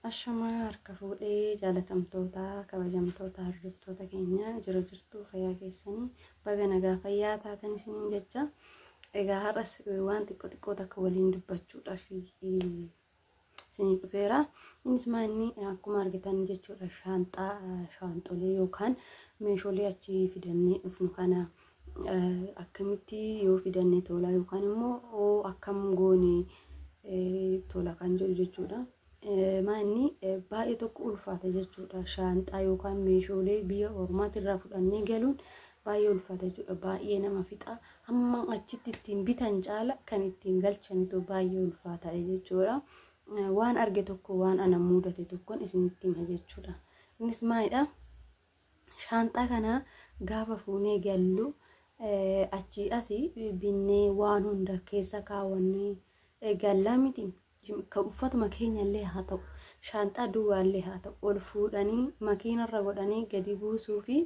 Ashamaa harka fuudhee jaalatamtoota kabajamtoota hordoftoota keenya jira jirtu fayyaa keessanii baga nagaa fayyaa taatan isiniin jecha. Egaa har'as waan xiqqoo xiqqoo takka waliin dubbachuudhaaf isinii dhufeera. Innis maa inni akkuma argitan jechuudha shaanxaa shaanxolee yookaan meeshaalee achii fidannee dhufnu kana akkamitti yoo fidanne tola yookaan immoo akkam goone tola kan jedhu jechuudha. Maa inni baay'ee tokko ulfaata jechuudha. Shaanxaa yookaan meeshaalee biyya ormaatirraa fudhannee galuun baay'ee ulfaata jechuudha. Baay'ee nama fixa. Hamma achitti ittiin bitan caala kan ittiin galchanitu baay'ee ulfaata jechuudha. Waan arge tokko waan ana mudate tokkoon isinitti hima jechuudha. Innis maalidha? Shaanxaa kana gaafa fuunee gallu achii asii binnee waan hunda keessa kaawwannee gallaa miti. Kan uffatuma keenya illee haa ta'u, shaanxaa duwwaa illee haa ta'u, ol fuudhanii makiinarra godhanii gadi buusuu fi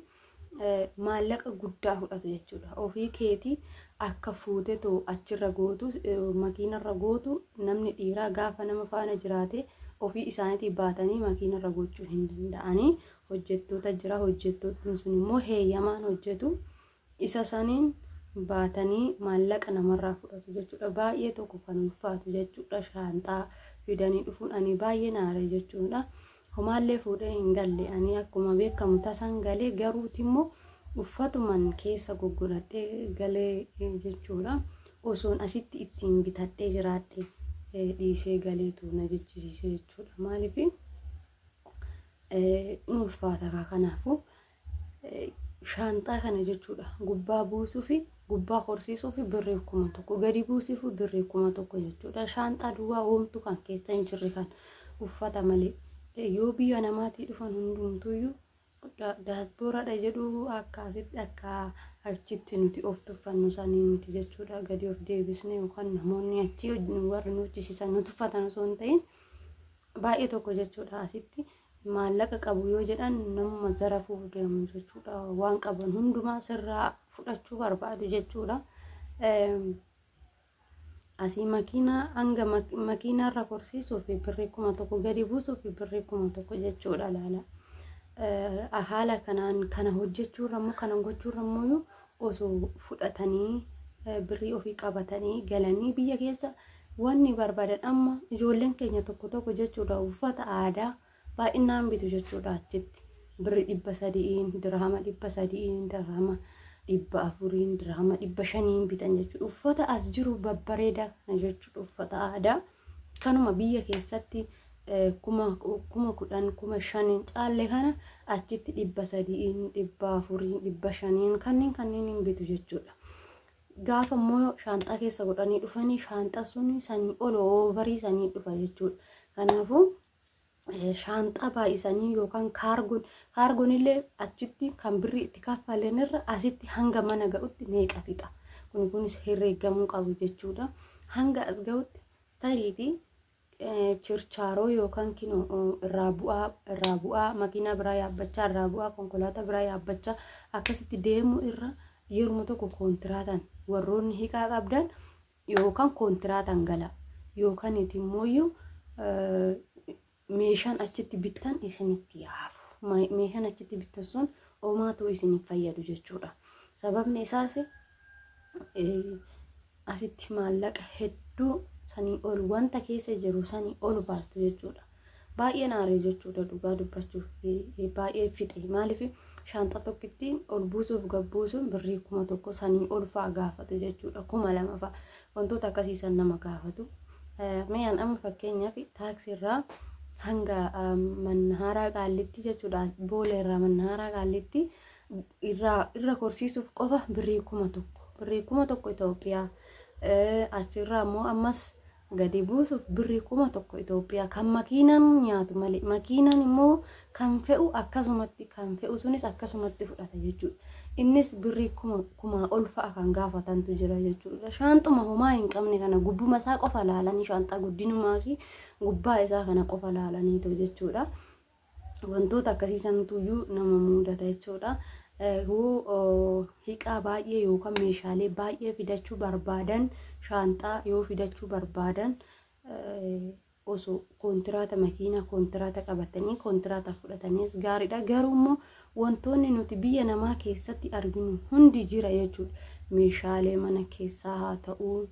maallaqa guddaa fudhatu jechuudha. Ofii keetii akka fuutetoo achirra gootu makiinarra gootu namni dhiiraa gaafa nama faana jiraate ofii isaaniitii baatanii makiinarra gochuu hin danda'anii. Hojjettoota jira, hojjettootni sun immoo heeyyamaan hojjetu. Isa saniin baatanii maallaqa namarraa fudhatu jechuudha. Baay'ee tokko kan ulfaatu jechuudha. Shaanxaa fidanii dhufuun ani baay'ee naare jechuudha. Homaallee fuudhee hin galle ani akkuma beekamu tasan galee garuuti immoo uffatuman keessa goggodhadhee galee jechuudha. Osoon asitti ittiin bitadhee jiraadhe dhiisee galeetu na jechisiise jechuudha. Maaliif ni ulfaata kanaafuu shaanxaa kana jechuudha gubbaa buusuu fi gubbaa horsiisuu fi birrii 1000 gadi buusuu fi birrii 1000 jechuudha. Shaanxaa duwwaa homtuu kan keessa hin jirre kan uffata malee yoo biyya namaatii dhufan hundumtuyyuu daasbooraadha jedhu akka asitti akka achitti nuti of tuffannu sanii miti jechuudha. Gadi of deebisne yookaan namoonni achi warri nu hojjisiisan nu tuffatan osoo hin ta'in baay'ee tokko jechuudha. Asitti maallaqa qabu yoo jedhan namuma zarafuuf deemu jechuudha. Waan qaban hundumaa sirraa fudhachuu barbaadu jechuudha. Asii makiinaa hanga makiinaarra korsiisuu fi birrii 1000 gadi buusuu fi birrii 1000 jechuudha laala. Haala kanaan kana hojjechuurra immoo kana gochuurra immoo osoo fudhatanii birrii ofii qabatanii galanii biyya keessa wanni barbaadan amma ijoolleen keenya tokko tokko jechuudha uffata aadaa baay'inaan bitu jechuudha achitti birri 300n dirhama 300n dirhama 400n dirhama 500n bitan jechuudha. Uffata as jiru babbareedaa kana jechuudha uffata aadaa kanuma biyya keessatti 10,000 5,000 caalle kana achitti 300n 400n 500n kanneen kanneen bitu jechuudha. Gaafa immoo shaanxaa keessa godhanii dhufanii shaanxaa sun sanii ol oovarii sanii dhufa jechuudha. Kanaafuu shaanxaa baay'isanii yookaan kaargoon illee achitti kan birrii itti kaffalan irra asitti hanga mana ga'utti meeqa fixa. Kun kunis herreeggamuu qabu jechuudha. Hanga as ga'utti tariitii chirchaaroo yookaan kinoo irraa bu'aa makiinaa biraa yaabbachaa irraa bu'aa konkolaataa biraa yaabbachaa akkasitti deemuu irra yeruma tokko koontiraataan warroonni hiikaa qabdan yookaan koontiraataan gala yookaan immoo meeshaan achitti bittan isinitti yaafu. Meeshaan achitti bittan sun homaatu isiniif fayyadu jechuudha. Sababni isaas asitti maallaqa hedduu sanii ol wanta keessa jiru sanii ol baastu jechuudha. Baay'ee naaree jechuudha dhugaa dubbachuuf baay'ee fixe. Maaliif shaanxaa tokkitti ol buusuuf gad buusuun birrii 1000 sanii ol fa'a gaafatu jechuudha. 2000 fa'a wantoota akkasiisan nama gaafatu. Mi'aan amma fakkeenyaaf taaksiirraa hanga Mannahaaraa Qaallitti jechuudha. Boolee irraa Mannahaaraa Qaallitti irra korsiisuuf qofa birrii 1000. Birrii 1000 Itoophiyaa. Achirraa immoo ammas gadi buusuuf birrii 1000 Itoophiyaa kan makiinaan nyaatu malee makiinaan immoo kan fe'u akkasumatti kan fe'u sunis akkasumatti fudhata jechuudha. Innis birrii 1000 ol fa'a kan gaafatantu jira jechuudha. Shaanxuma homaa hin qabne kana gubbuma isaa qofa laalanii shaanxaa guddinumaa fi gubbaa isaa kana qofa laalaniitu jechuudha. Wantoota akkasii santuyyuu nama mudata jechuudha. Yoo hiiqaa baay'ee yookaan meeshaalee baay'ee fidachuu barbaadan shaanxaa yoo fidachuu barbaadan Osoo koontiraata makiinaa koontiraata qabatanii koontiraata fudhataniis gaariidha. Garuu immoo wantoonni nuti biyya namaa keessatti arginu hundi jira jechuudha. Meeshaalee mana keessaa haa ta'uu,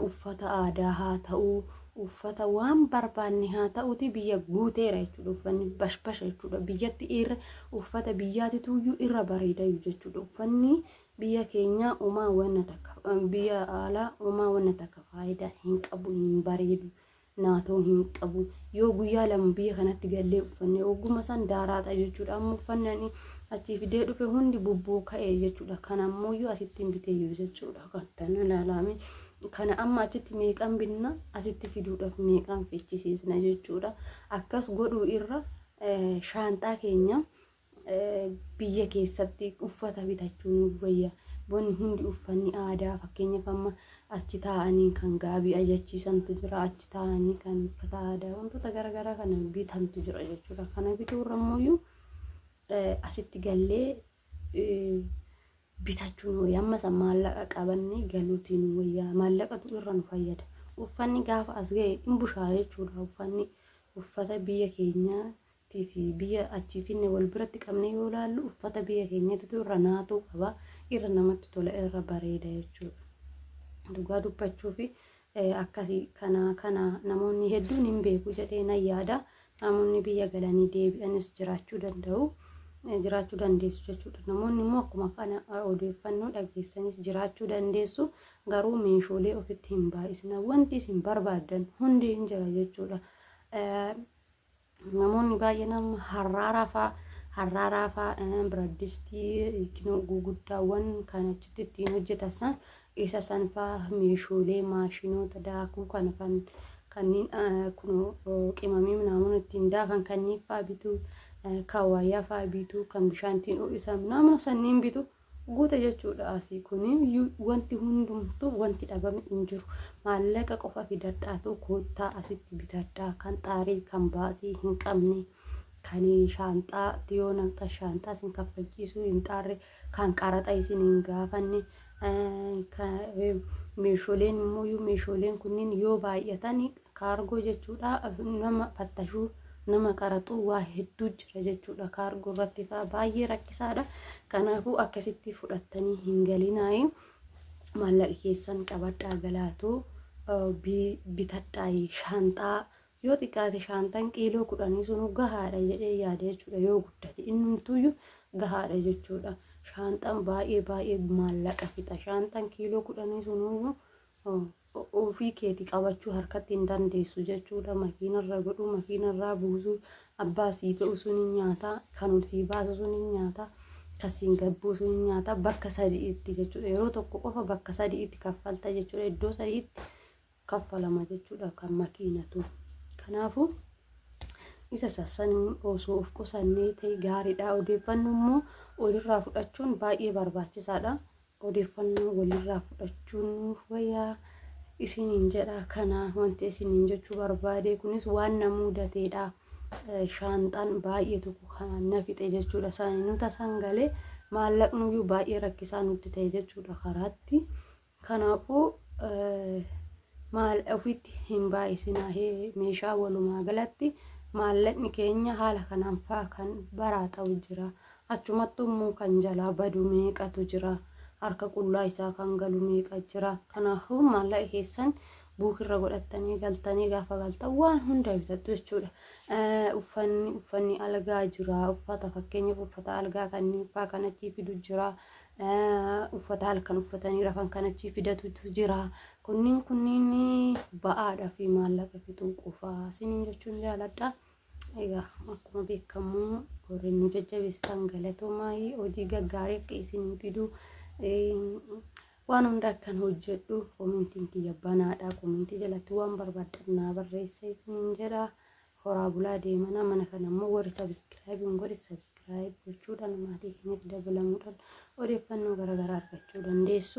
uffata aadaa haa ta'uu, uffata waan barbaanne haa ta'uuti biyya guuteera jechuudha. Uffanni bashbasha jechuudha. Biyyatti irra uffata biyyaatituyyuu irra bareedayu jechuudha. Uffanni biyya keenyaa umaa wanna takka, biyya alaa umaa wanna takka faayidaa hin qabu, hin bareedu, naatoo hin qabu. Yoo guyyaa 2 biyya kanatti gallee uffanne ogummaa san daaraadha jechuudha. Amma uffanni ani achii fidee dhufe hundi bubbuu ka'e jechuudha. Kana ammoo asitti hin biteeyyu jechuudha. Kan tana ilaalame kana amma achitti meeqan binna, asitti fiduudhaaf meeqan fichisiisna jechuudha. Akkas godhuu irra shaanxaa keenya biyya keessatti uffata bitachuu nu wayya. Wanni hundi uffanni aadaa, fakkeenyaaf amma achi taa'anii kan gaabii ajachiisantu jira, achi taa'anii kan uffata aadaa wantoota garaagaraa kana bitantu jira jechuudha. Kana bituu irra immoo asitti gallee bitachuu nu wayya. Amma san maallaqa qabannee galuutiin nu wayya. Maallaqatu irra nu fayyada. Uffanni gaafa as ga'e hin bushaa jechuudha. Uffanni uffata biyya keenyaa fi biyya achii finne wal biratti qabnee yoo ilaallu uffata biyya keenyatti irra naatuu qaba, irra namatti tola, irra bareeda jechuudha. Dhugaa dubbachuu fi akkasii kana namoonni hedduun hin beeku jedhee nan yaada. Namoonni biyya galanii deebi'anis jiraachuu danda'u, jiraachuu dandeessu jechuudha. Namoonni immoo akkuma kana odeeffannoo dhageessanis jiraachuu dandeessu. Garuu meeshaalee ofitti hin baay'isna. Wanti isin barbaaddan hundi hin jira jechuudha. Namoonni baay'een amma harraaraa fa'aa, biradistii guguddaawwan kan achitti ittiin hojjetan san isa san fa'aa, meeshaalee maashinoota daakuu kana kan kanneen kun qimamii namoonni ittiin daakan kanneen fa'aa bituu, kaawwayyaa fa'aa bituu, kan bishaan ittiin ho'isan namoota sanniin bitu guuta jechuudha. Asii kuni wanti hundumtuu wanti dhabame hin jiru. Maallaqa qofa fidadhaatu koottaa asitti bitadhaa. Kan xaarii kan baasii hin qabne, kan shaanxaa yoo naqxa shaanxaa isin kaffalchiisuu hin xaarre, kan qaraxa isin hin gaafanne, meeshaaleen immoo meeshaaleen kunniin yoo baay'atan kaargoo jechuudha. Nama fattashuu, nama qaraxuu waa hedduu jira jechuudha. Kaargoo irratti fa'aa baay'ee rakkisaadha. Kanaafuu akkasitti fudhattanii hin galinaayi. Maallaqa keessan qabadhaa galaatoo bitadhaa. Shaanxaa yoo xiqqaate shaanxaan kiiloo 10 sunu gahaadha jedhee yaada jechuudha. Yoo guddate innumtuyyuu gahaadha jechuudha. Shaanxaan baay'ee baay'ee maallaqa fixa. Shaanxaan kiiloo 10 sunuyyuu ofii keetii qabachuu harkatti hin dandeessu jechuudha. Makiinarra godhuu, makiinarraa buusuu, abbaa sii fe'u sun hin nyaata, kan ol sii baasu sun hin nyaata, kan siin gad buusu hin nyaata. Bakka sadiitti jechuudha. Yeroo tokko qofa bakka sadiitti kaffalta jechuudha. Iddoo sadiitti kaffalama jechuudha kan makiinatu. Kanaafuu isa sassan osoo of qusannee ta'e gaariidha. Odeeffannoo immoo walirraa fudhachuun baay'ee barbaachisaadha. Odeeffannoo walirraa fudhachuun nuuf wayyaa isiniin jedha. Kana wanti isiniin jechuu barbaade kunis waan na mudateedha. Shaanxaan baay'ee tokko kan na fixe jechuudha. Isaanii nuta san galee maallaqnuyyuu baay'ee rakkisaa nutti ta'e jechuudha karaatti. Kanaafuu maal ofitti hin baay'isinaa meeshaa. Walumaa galatti maallaqni keenya haala kanaan fa'aa kan baraa ta'u jira. Achumattuu immoo kan jalaa badu meeqatu jira. Harka qullaa isaa kan galu meeqa jira. Kanaafuu maallaqa keessan buukirra godhattanii galtanii gaafa galtan waan hunda bitattu jechuudha. Uffanni algaa jira. Uffata, fakkeenyaaf uffata algaa kanneen fa'aa kan achii fidu jira. Uffata halkan uffatanii rafan kan achii fidatutu jira. Kunniin ba'aadhaa fi maallaqa fixuu qofaa isiniin jechuun jaaladha. Egaa akkuma beekamu warreen nu jajjabeessitan galatoomaa. Hojii gaggaarii akka isinii fidu waan hunda akkan hojjedhu koomentiin kiyya banaadha. Koomentii jalatti waan barbaaddan naa barreessa isiniin jedha. Horaa bulaa deemana. Mana kana immoo warri subscribe hin godhe subscribe gochuudhaan maatii keenyatti dabalamuudhaan odeeffannoo garaagaraa argachuu dandeessu.